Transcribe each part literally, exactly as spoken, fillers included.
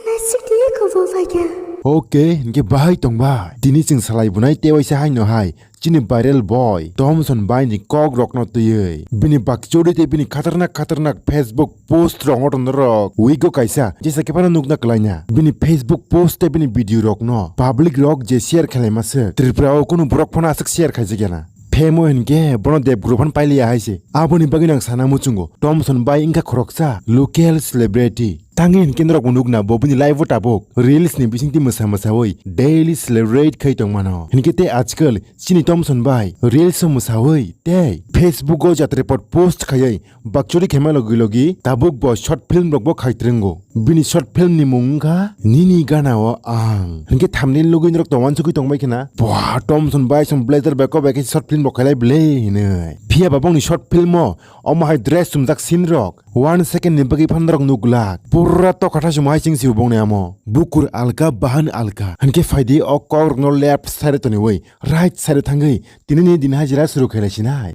Aswk di kubui phaikha. Okay, hinkhe bahai tongbai. Tini chwng salai bunai tewaisa haino hai. Chini viral boy, Tomson bai ni kok rokno twiwi. Bini bakchori tei bini khatarnak khatarnak Facebook post rok no rok. Wigo kaisa, jesa khe phano nukna kwlaina. Bini Facebook post tei bini video rokno public rok je share khlaima se. Tripura o kunu borok phano aswk share khaijak ya na. Phemo hinkhe bono dep group han pailiya hai se. Aboni bagwi nang sana muchungo. Tomson bai wngkha khoroksa local celebrity. Tangwi hinkhe norok bo nukna bo bini live o tabuk reels ni bisingtwi mwsa mwsawi daily celebrate khai tongmano. Hinkhe tei ajkal chini Tomson bai reels o mwsawi tei Facebook o jatrepot post khaiwi bakchori khaima logi logi tabuk bo short film rok bo khai twrwngo. Bini short film ni mung wngkha Nini Gana O Ang. Hinkhe thumbnail nugwi norok to wansugwi tongbai khna, "Bwah, Tomson bai song blazer bai kobai khe short film rok khailai bwle," hinwi. Phiya ba bongni short film o omo hai dress chumjak scene rok one second ni bagwi phano norok nuglak. Pura tokha thaisimo hai chwng sio bongni amo. Bukur alka, bahan alka. Hinkhe phaidi o kok rokno left side o toniwi right side o thangwi tinini din hajira suru khailai sinai.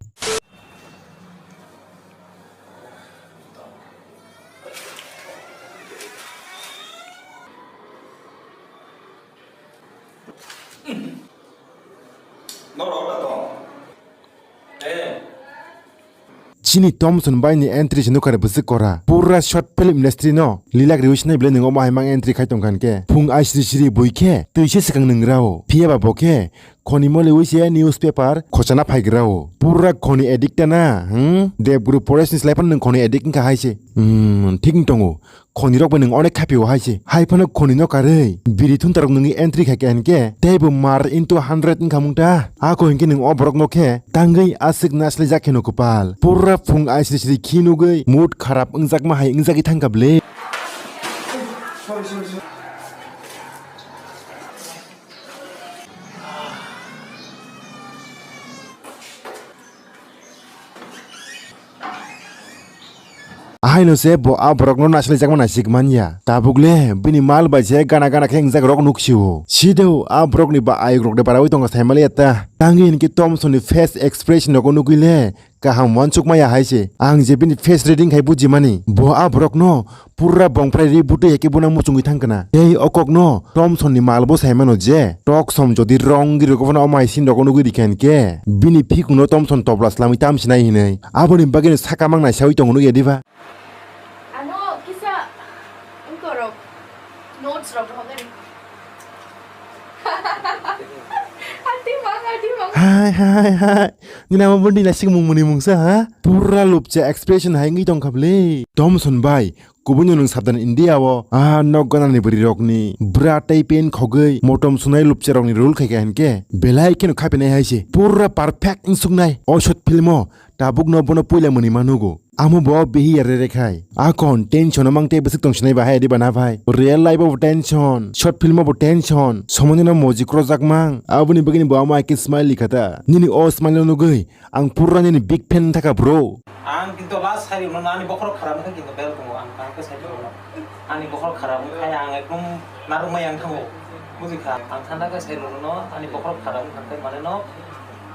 Norok da tong. Eh. Chini Tomson bai ni entry se nukha re bwswk kora. Pura short film industry no lilak riwi sinai bwle nwng omo hai mang entry khai tongkha hinkhe. Phung ai sri sri bui khe twi se swkang nwng rao. Phiya ba bo khe khoni moli wi se newspaper khochana phaigrao. Pura khoni addict ta na, hmm? Debguru Forest ni slai phano nwng khoni addict wngkha hai se. Hmm, thik wng tongo. Khoni rok bai nwng onek khaphio hai se. Hai phano khoni no karwi biri thunta rok nwngwi entry khai kha hinkhe tei bo mar into hundred wngkha mung ta. Ako hinkhe nwng o borok no khe tangwi aswk naslai jak kheno kwpal. Pura phung ai sri sri khi nugwi mood kharap wngjakma hai wngjagwi thangkha bwle. Ahaino se bo a borokno naisilijakma naisik manya. Tabuk le bini mal bai se gana gana khe wngjak rok nuk sio. Sideo a borokni ba ayuk rok de barawi tongo saimaliya ta. Tangwi hinkhe Tomsoni face expression rogo nugwi le kaham uansuk maya hai se. Ang je bini face reading khai bujimani, bo a borokno pura bongphrai ri butwi hai khe bono muchungwi thang kana. Tei o kokno Tomsonni malbo sai mano je, toksom jodi rong giri rwgo phano omo hai scene rogo nugwi rikha hinkhe, bini phikungno Tomson tobla swlamwi tamsinai hinwi. Aboni bagwino saka mang naisawi tongo nukya diba? Ano kisa wngkorok notes rok rohornani. Atimang, atimang. Hai, hai, hai. Nini ama bondi naisik mung muni mungsa, ha? Pura lupcha expression hai wngwi tongkha bwle. Tomson bai, kubuino nwng sabdan India o, ah, nok ganani bwrwi rokni bra tei pen khogwi motom sunai lupcha rokni role khaikha hinkhe, belai kheno khapinai hai se. Pura perfect wngsuknai. O short film o tabukno bono puila mwnwi ma nugo. Amo bo bihiya rere khai. Akon tension o mang tei bwswk tong sinai bahai diba na phai. Real life o bo tension, short film o bo tension, somonino moji krojak mang. Aboni bagwini bo amo hai khe smile likha ta. Nini o smile no nugwi ang pura nini big fan thaka bro. Ang kintu last hari uno ani bokhorok kharap wngkha kintu bel tongo ang kaham khe sai tongo. Ani bokhorok kharap wngkha ang ekdom narwkmai ang thango. Bujikha ang thanda khe sai rwno ani bokhorok kharap wngkha khe mane no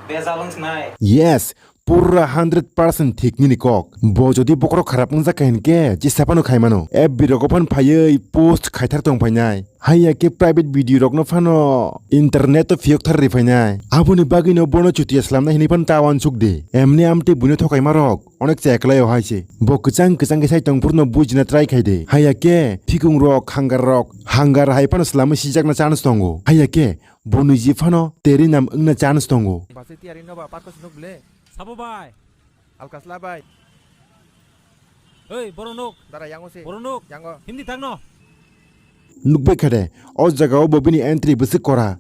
bejal wng sinai. Yes, pura hundred percent thik nini kok. Bo jodi bokhorok kharap wngjak kha hinkhe jesa phano khai mano. F B rogo phan phaiwi post khaithar tong phainai. Haiya khe private video rokno phano internet o phiyok thar ri phainai. Aboni bagwino bono chutiya slamnai hinwi phano ta uansuk di. Emni amtwi buino thokaima rok onek cha eklai o hai se. Bo kwchang kwchang khe sai tong phuru no bujina try khai di. Haiya khe phikung rok, hangar rok, hangar hai phano slamwi sijakna chance tongo. Haiya khe bo niji phano teri nam wngna chance tongo. Base tiyari no ba park o sinuk ble. Sabo bai. Alkasla bai. Oi, borok nuk. Dara yango se. Borok nuk. Yango. Hindi thangno. Nukbai kha de, o jaga o bo bini entry bwswk kora.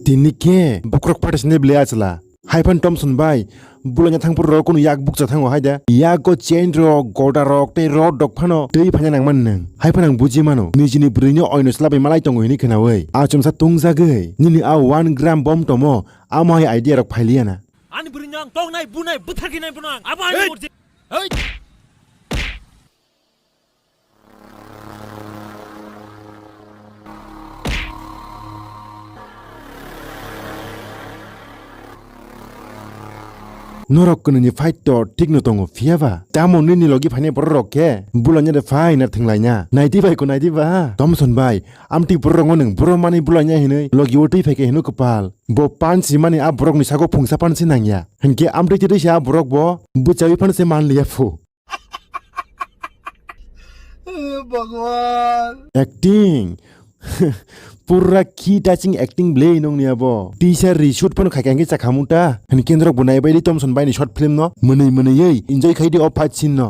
Tini khe bokhorok phatisni bwlai achwla. Hai phan Tomson bai, bwlaina thangphuru rok kunu yak bukcha thango hai de. Yago chain rok, goda rok tei rod rok phano twi phaina nangmani nwng. Hai phano ang buji mano, nijini bwrwino oino chwla bai malai tongo hinwi khwnawi. Achomsa tungjagwi, nini a one gram bom tomo, amo hai idea rok phailiya na. Ani bwrwino ang tongnai, bunai, bwtharkhinai bono ang. Abo ani murti. Hey! Norok kwnwini fight to thikno tongo, phiya ba? Tamo nini logi phainai borok rok khe bulaina de phaina thwnglaina. Naidi bai ko naidi ba? Thomson bai, amtwi borok rokno nwng boro mani bulaina hinwi logi o twi phaikhe hino kwpal. Bo pansi mani a borokni sago phungsa pansi nangya. Hinkhe amtwi twi se a borok bo bwchawi phanse manliya phu. Bhagwan. Acting. Pura khi touching acting ble nongni abo. Teacher ri shoot phano khaikha hwnkhe chakhamu ta. Hini kendrok bo naibaidi Thomson baini short film no. Mwnwi mwnwi ei enjoy khaidi o fight scene no.